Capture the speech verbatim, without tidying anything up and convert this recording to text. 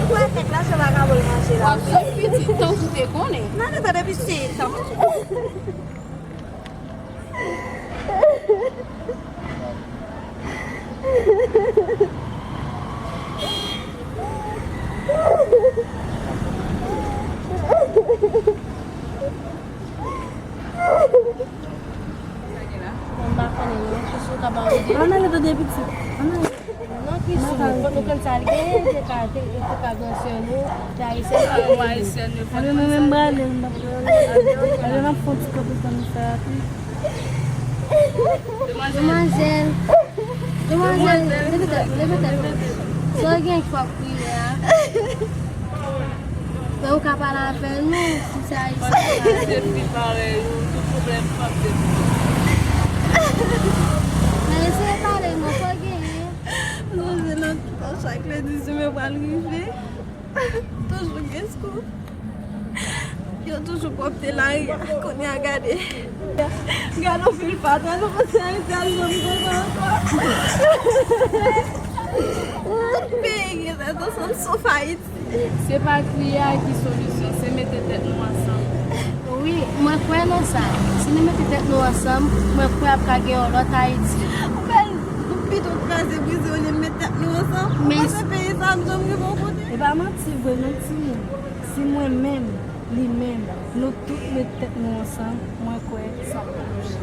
Ou wè kèk la se vagabon l manje la. W ap sot pitit tankou te konnen. Nan leta depi se tan. Mwen pa konnen non, kisa w ka ba w ide? Ann ale tande pitit. Ann ale. Nan kisa? Kot nou konn sa l genyen, te ka, te, te ka gran sè nou, te ayisyèn pa. Ou ayisyèn, yo fò konn sa. Ann ale, mwen menm m prale, m pa prale. Ann ale, n ap fè yon ti kanpe tann sa, pi. Demwazèl. Demwazèl. Demwazèl, leve tèt ou, leve tèt ou. Sa w gen k fè w ap kriye a? Men ou ka pale avè nou, si se ayisyen. Paske se fi parèy ou, tout pwoblèm pa se fi. Men eseye pale non, sa w genyen? Mwen sonje nan tan chak lendi, si mwen pral rive. Toujou gen skou. Yo toujou pwòpte lari a. Kounye a gade. Gade yon pil fatra, nou pa t janm konsa ankò. Peyi gen tèt ansanm, sof Ayiti. Se pa kriye a ki solisyon, se mete tèt nou ansanm. Wi, mwen kwè nan sa. Si nou mete tèt nou ansanm, mwen kwè ap ka gen yon lòt Ayiti. Ou bèl, nou pito kraze brize olye n met tèt nou ansanm. Ou panse peyi sa ap janm rive yon kote? E pa manti vre non, timoun. Si mwen menm, li menm, nou tout met tèt nou ansanm, mwen kwè sa ap ka mache.